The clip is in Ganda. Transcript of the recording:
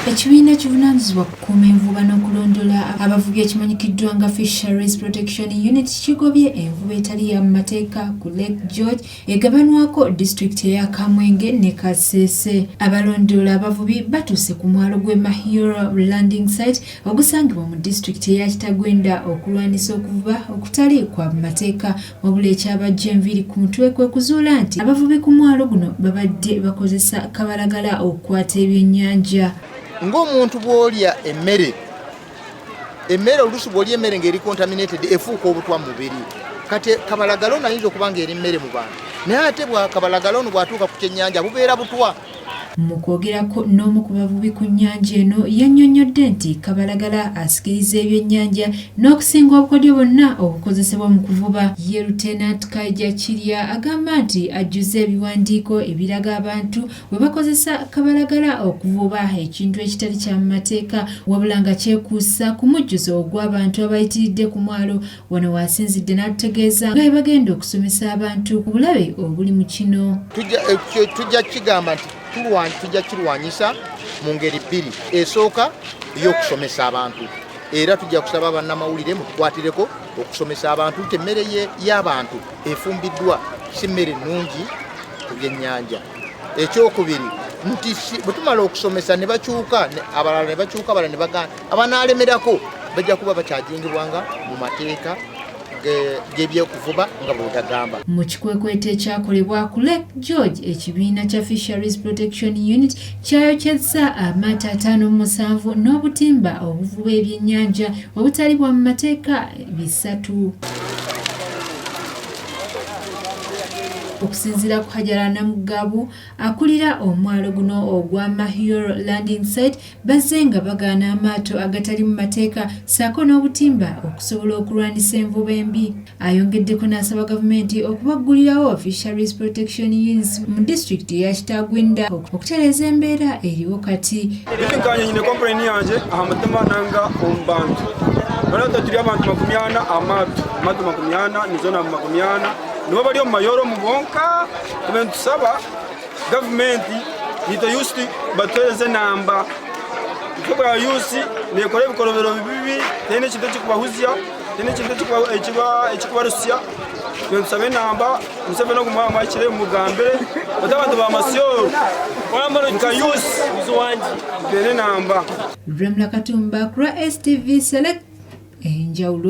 Ekibiina ekivunaanyizibwa ku kukuuma envuba n'okulondoola abavubi ekimanyikiddwa nga Fisheries Protection Unit kigobye envuba etali ya mu mateeka ku Lake George egabanwako disitulikiti eya Kamwenge ne Kasese. Abalondoola abavubi batuuse ku mwalo gw'e Mahioro Landing Site ogusangibwa mu disitulikiti eya Kitagwenda okulwanisa okuvuba okutali kwa mu mateeka, wabula ekyabajja enviiri ku mutwe kwe kuzuula nti abavubi ku mwalo guno babadde bakozesa kabalagala okukwata ebyennyanja. Ng'omuntu bw'olya emmere, emmere oluusi bw'olya emmere ng'eri contaminated efuuka obutwa mu mubiri. Kati kabalagala ono ayinza okuba ng'eri mmere mu bantu, naye ate kabalagala ono bw'atuuka ku kyennyanja bubeera butwa. Mu kwogerako n'omu ku bavubi ku nnyanja eno yannyonnyodde nti kabalagala asikiriza ebyennyanja n'okusinga obukodyo bwonna obukozesebwa mu kuvuba. Ye Lieutenant Kaija Kirya agamba nti ajjuzza ebiwandiiko ebiraga abantu bwe bakozesa kabalagala okuvuba, ekintu ekitali kya mu mateeka wabula nga kyekuusa ku mujjuzo ogw'abantu abayitiridde ku mwalo. Wano w'asinzidde n'atutegeeza nga bwe bagenda okusomesa abantu ku bulabe obuli mu kino. Tujja kigamba nti tujja kirwanyisa mu ngeri bbiri. Esooka ey'okusomesa abantu, era tujja kusaba bannamawulire mutukwatireko okusomesa abantu nti emmere y'abantu efumbiddwa si mmere nnungi ku byennyanja. Ekyokubiri nti bwe tumala okusomesa ne bakyuka abalala ne bakyuka abalala ne baganda, abanaalemerako bajja kuba bakyajingibwanga mu mateeka g'ebyokuvuba nga bwegagamba. Mu kikwekweto ekyakolebwa ku Lake George, ekibiina kya Fisheries Protection Unit kyayokyezza amaato 57 n'obutimba obuvuba ebyennyanja obutali bwa mu mateeka 3. Okusinziira ku Hajara Namugabu akulira omwalo guno ogwa Mahioro Landing Site, bazze nga bagaana amaato agatali mu mateeka ssaako n'obutimba okusobola okulwanisa envuba embi. Ayongeddeko n'asaba gavumenti okubaggulirawo Fisheries Protection Units mu disitulikiti eya Kitagwenda okutereeza embeera eriwo kati. Binkanye nyine complain yanje aha mutima nanga omu bantu. Noneho turi abantu 40 amaato, amaato 40 nizo na 40 nibo bari omu mayoro omu bonka. Tube nitusaba gavumenti nitwe yusi batuhereze enamba. Itwe bwa yusi nekora ebikorobero bibi, tihaine ekintu ekikubahuzya, tihaine ekintu ekikubarusya. Tube nitusaba enamba, Museveni ogu mwamwakire mumugambire bati abantu ba Masioro nka yusi twine enamba. Remla Katumba ku lwa STV Select enjawulo.